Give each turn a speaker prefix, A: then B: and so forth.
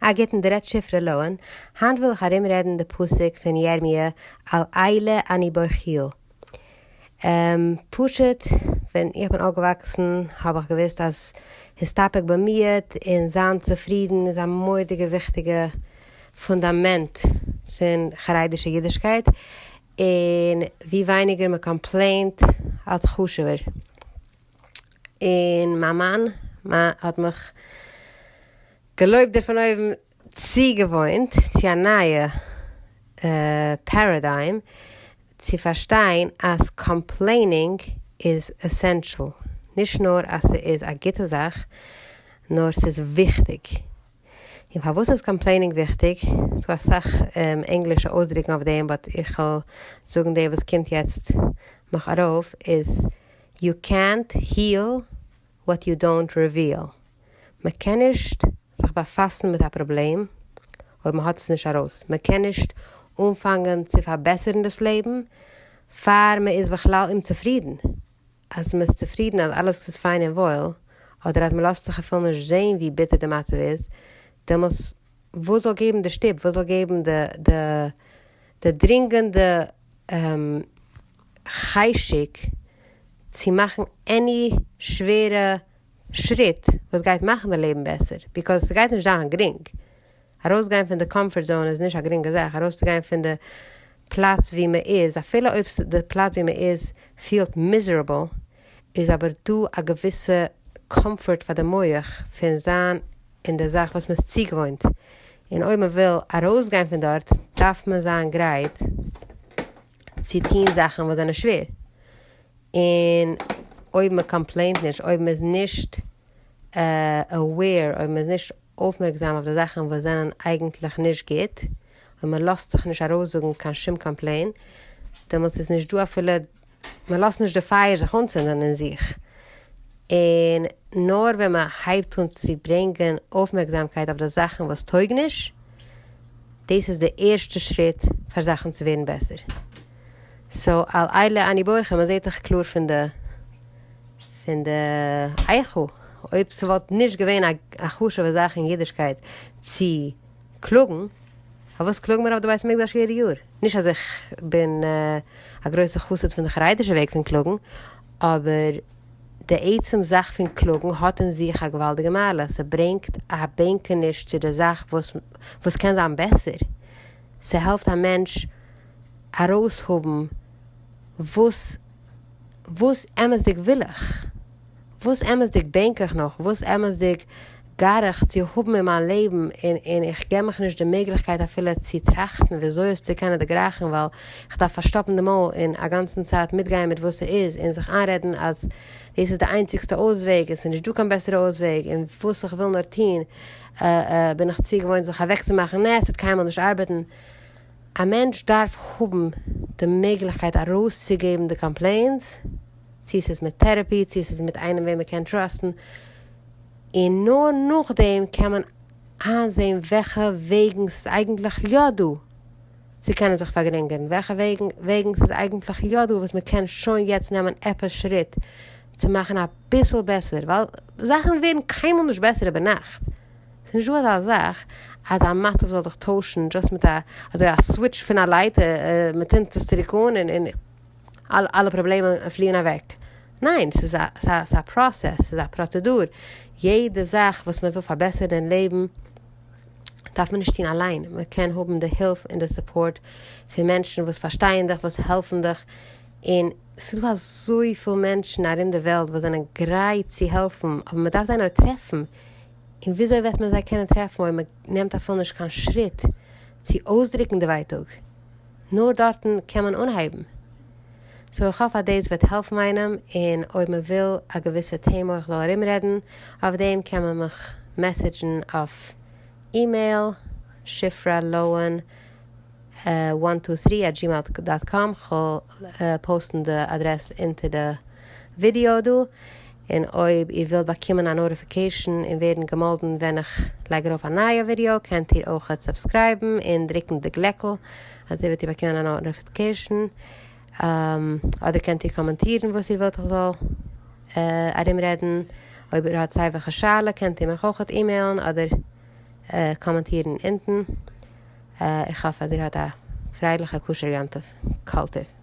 A: א גוטן דא רעדט שפרה לאהן, היינט וויל איך ארומרעדן די פסוק פון ירמיה על אלה אני בוכיה. פשוט ווען איך בין אויפגעוואקסן האב איך געוואוסט אז הסתפק במועט און זיין צופרידן איז א מורא'דיגע וויכטיגע פונדאמענט פון חרדישע אידישקייט, און ווי ווייניגער מען קאמפלעינט אלץ חשוב'ער. און מיין מאן האט מיך געלויבט דער פון אויבן צוגעוואוינט צו א נייע paradigm צו פארשטיין אז complaining איז essential, נישט נאר אז ס'איז א גוטע זאך, נאר ס'איז וויכטיג. און פארוואס איז complaining וויכטיג? ס'דא אסאך ענגלישע אויסדרוקן אויף דעם but איך וועל זאגן די וואס קומט יעצט מיך ארויף איז יו קענט היעל וואט יו דאונט ריוויעל. מען קען נישט זיך באפאסן מיט א פראבלעם אויב מען האט עס נישט ארויס. מען קען נישט אנפאנגען צו פארבעסערן דאס לעבן פאר מען איז בכלל אומצופרידן. אז מען איז צופרידן אז אלעס איז פיין און וואויל, אדער אז מען לאזט זיך אפילו נישט זען ווי ביטער די מצב איז, דעמאלס וואס זאל געבן די שטופ, וואס זאל געבן די די די דרינגענדע חשק צו מאכן any שווערע שריט וואס גייט מאכן די לעבן בעסער, because ס'גייט נישט זיין גרינג. ארויסגיין פון די comfort zone איז נישט א גרינגע זאך, ארויסצוגיין פון די פלאץ ווי מען איז, אפילו אויב די פלאץ ווי מען איז פילט miserable, איז אבער דא א געוויסע comfort פאר די מח פון זיין אין די זאך וואס מען איז צוגעוואוינט, און אויב מען וויל ארויסגיין פון דארט דארף מען זיין גרייט צו טון זאכן וואס זענען שווער, און אויב מען קאמפלעינט נישט, אויב מען איז נישט aware, אויב מען איז נישט אויפמערקזאם אויף די זאכן וואס זענען אייגנטליך נישט גוט, און מען לאזט זיך נישט ארויסזאגן קיין שום complaint, דעמאלטס איז נישט דא אפילו, מען לאזט נישט די פייער זיך אנצינדן אין זיך. און נאר ווען מען הייבט אן צו ברענגען אויפמערקזאמקייט אויף די זאכן וואס טויג נישט, דאס איז די ערשטע שריט פאר זאכן צו ווערן בעסער. so על אלה אני בוכה, מען זעט דאך קלאר פון די פון די איכה, אויב ס'וואלט נישט געווען א חשוב'ע זאך אין אידישקייט צו קלאגן, פארוואס קלאגן מיר אויף די בית המקדש יעדע יאר? נישט אז איך בין א גרויסע חסיד פון די חרדישע וועג פון קלאגן, אבער די עצם זאך פון קלאגן האט אין זיך א געוואלדיגע מעלה, ס'ברענגט א בענקעניש צו די זאך וואס וואס קען זיין בעסער, ס'העלפט א מענטש ארויסהאבן וואס וואס אמת'דיג וויל איך? וואס אמת'דיג בענק איך נאך? וואס אמת'דיג גאר איך צו האבן אין מיין לעבן און און איך געב מיך נישט די מעגליכקייט אפילו צו טראכטן וויאזוי עס צו קענען דערגרייכן ווייל איך דארף פארשטאפן די מויל און א גאנצן צייט מיטגיין מיט וואס ס'איז און זיך איינרעדן אז דאס איז די איינציגסטע אויסוועג און ס'איז נישט דא קיין בעסערע אויסוועג און וואס איך וויל נאר טון בין איך צוגעוואוינט זיך אוועקצומאכן נע ס'וועט קיינמאל נישט ארבעטן. א מענטש דארף האבן די מעגליכקייט ארויסצוגעבן די complaints, צו ס'איז מיט therapy, צו ס'איז מיט איינעם וועם מ'קען טראסטן, און נאר נאכדעם קען מען איינזען וועלכע וועגן ס'איז אייגנטליך יא דא צו קענען זיך פארגרינגערן, וועלכע וועגן וועגן ס'איז אייגנטליך יא דא וואס מ'קען שוין יעצט נעמען עפעס שריט צו מאכן אביסל בעסער, ווייל זאכן ווערן קיינמאל נישט בעסער איבערנאכט. ס'איז נישט דא אזא זאך אז א מצב זאל זיך טוישן just מיט א אזוי א switch פון א light, מ'צינדט עס צוריק אן און און אלע פראבלעמען פליען אוועק. ניין, ס'איז א ס'איז א פראסעס, ס'איז א פראצעדור. יעדע זאך וואס מ'וויל פארבעסערן אין לעבן דארף מען נישט טון אליין, מ'קען האבן די הילף און די support פון מענטשן וואס פארשטייען דיך, וואס העלפן דיך, און ס'איז דא אזויפיל מענטשן ארום די וועלט וואס זענען גרייט צו העלפן, אבער מ'דארף זיי נאר טרעפן. און וויאזוי וועט מען זיי קענען טרעפן אויב מען נעמט אפילו נישט קיין שריט צו אויסדרוקן די ווייטאג? נאר דארטן קען מען אנהייבן. so איך האף אז דאס וועט העלפן איינעם, און אויב מען וויל א געוויסע טעמע איך זאל ארומרעדן אויף דעם קען מען מיך מעסעדזשן אויף אימעיל, שפרה לאהן one two three at gmail dot com, כ'וועל פאוסטן די אדרעס אונטער די ווידיאו דא, און אויב איר ווילט באקומען א notification און ווערן געמאלדן ווען איך לייג ארויף א נייע ווידיאו קענט איר אויכעט סובסקרייבן און דרוקן די גלעקל, אזוי וועט איר באקומען א notification, אדער קענט איר קאמענטירן וואס איר ווילט איך זאל ארומרעדן, אויב איר האט סיי וועלכע שאלה קענט איר מיך אויכעט אימעילן אדער. קאמענטירן אונטן. איך האף אז איר האט א פרייליכע כשר'ע יום טוב. כל טוב.